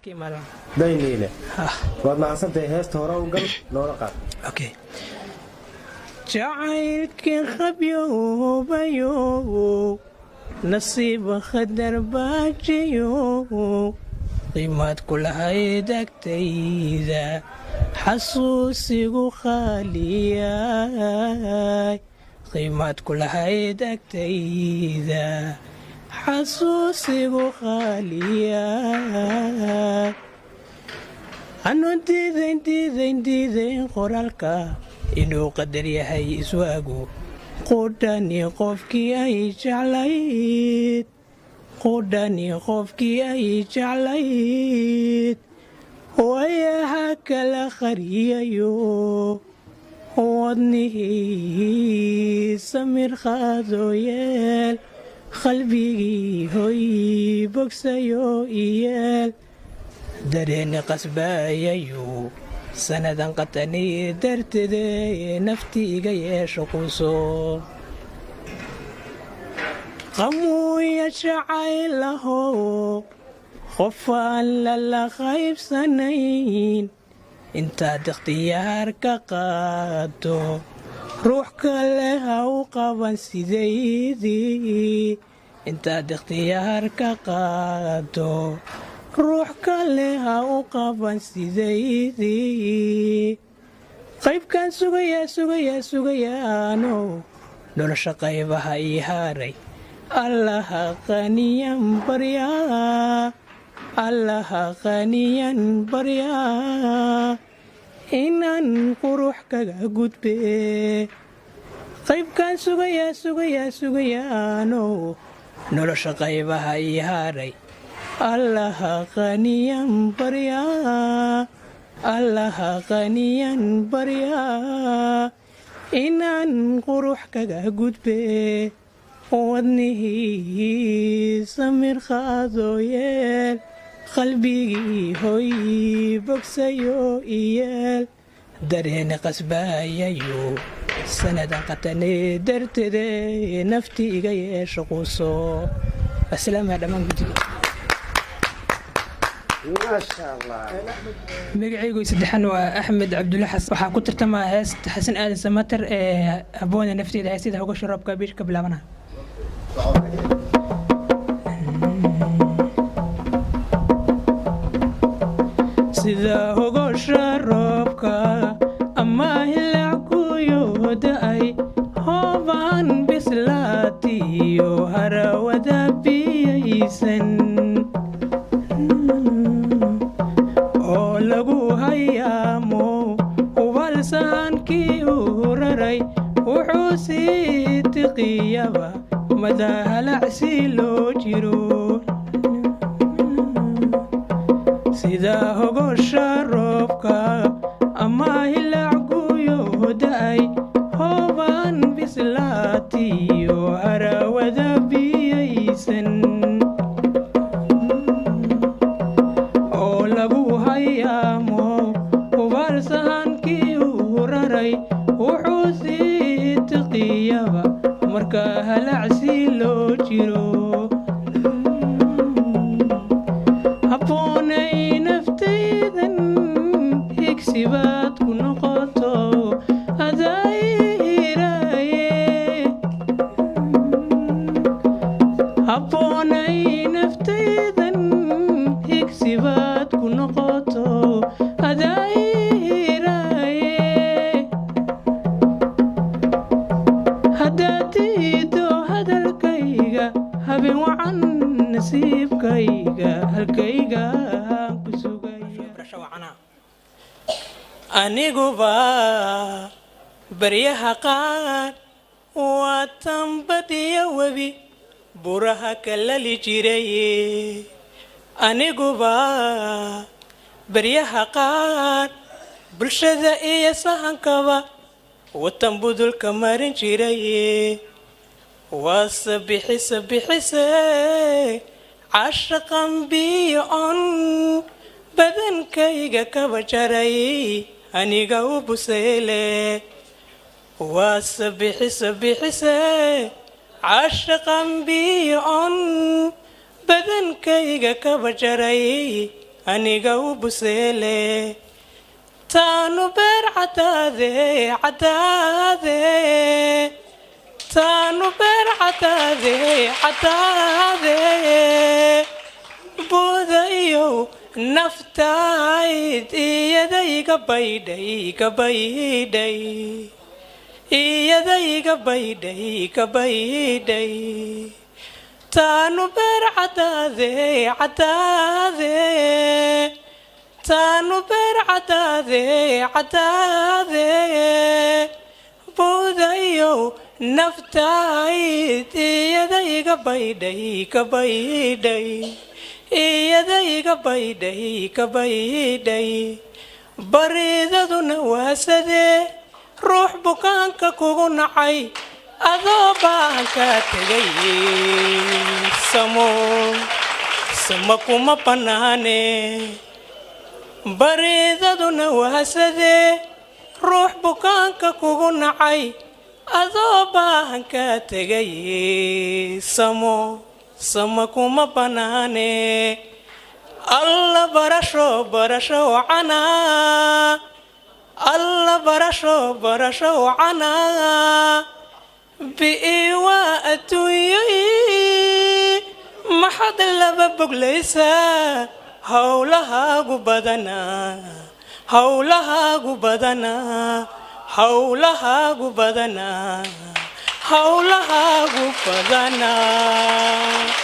Ka imaadaan. Dayniile. Waad mahadsantahay. Heesta hore u gal, noola qaad. Okay. Jacaylkii qabyoobayo, nasiiba khadar baajiyo, qiimaad ku lahayd agtayda, xasuusigu khaaliyay. Qiimaad ku lahayd agtayda, xasuusigu khaaliyay. Anu diidayn, diidayn, diidayn qoraalka inuu qadar yahay iswaagu. Qudhani qofkii ay jeclayd, qudhani qofkii ay jeclayd, wayaha kala qariyayo. Wadnihii samir qaado yeel, qalbigii hoy bogsayo iyeel. Dareeni qasbayayo, sanadan qatani darteede, nafti iga yeesho quuso. Qamuuya jacaylaho, qof aan lala qaybsanayn, intaad ikhtiyaar ka qaado, ruux kale ha u qaban sidaydii. Intaad ikhtiyaar ka qaado, ruux kale ha u qaban sidaydii. Qaybkaan sugayaa, sugayaa, sugayaano nolosha qaybaha ii haaray. Allaha qaniyan baryaa, Allaha qaniyan baryaa, inaan qurux kaga gudbe. Qaybkaan sugayaa, sugayaa, sugayaano nolosha qaybaha ii haaray. Allaha qaniyan baryaa, Allaha qaniyan baryaa, inaan qurux kaga gudbe. Wadnihii samir qaado yeel, qalbigii hoy bogsayo iyeel. Dareeni qasbayayo, sanadan qatane darteede, nafti iga yeesho quuso. Asalaamu dhammaan guddiga. Maasha Allah. Magacaygu saddexan waa Axmed Cabdulle Xasan. Waxaa ku tartamaa heesta Xasan Aadan Samater ee Aboona Nafteeda, heesida Hogasha Roobka biish ka bilaabana. Sida hogosha roobka ama hilaac kuyo da'ay, hoobaan bislaatiyo harawada biyaysan, oo lagu hayaamo hubalsaankii uu raray, wuxuu sii tiqiyaba madahalacsi loo jiro. Sida hogosha roobka ama hilaac guyo da'ay, hoobaan bislaatiyo harawada biyaysan, oo lagu hayaamo hubaal sahankii uu raray, wuxuu sii tiqiyaba marka halacsi loo jiro. Habboonay naftaydan, higsibaad ku noqoto adaahiraaye. Habboonay naftaydan, higsibaad ku noqoto adaahiraaye. Haddaad diido hadalkayga, habeen wacan nasiibkayga, halkayga ku sugaya. Aniguba baryaha qaar waa tambadiya webi buraha kalali jiray. Aniguba baryaha qaar bulshada iyo sahankaba watan budulka marin jiray. Waase bixise, bixise cashaqan biyo on badankayga kaba jaray, aniga u buseyle. Waase bixise, bixise cashaqan biyo on badankayga kaba jaray, Aniga u buseele taanu beer cadaade cadaade, taanu beer cadaade cadaade, buudayow naftayd iyadayga baydhay ka baydhay, iyadayga baydhay ka baydhay. Taanu beer cadaade cadaade, taanu beer cadaade cadaade, buudayow naftayd iyadayga baydhay ka baydhay, iyadayga baydhay ka baydhay. Baridaduna waasadee ruux bukaanka kugu nacay adoo baan ka tegay, samo samo kuma bannaane. Baridaduna waasadee ruux bukaanka kugu nacay adoo baahan ka tegay, samo samo kuma bannaane. Alla barasho barasho wacanaa, alla barasho barasho wacanaa, bi'i waa adduunyay maxaad laba boglaysaa? Howlahaagu badanaa, howlahaagu badanaa, howlahaagu badanaa, howlahaagu badanaa.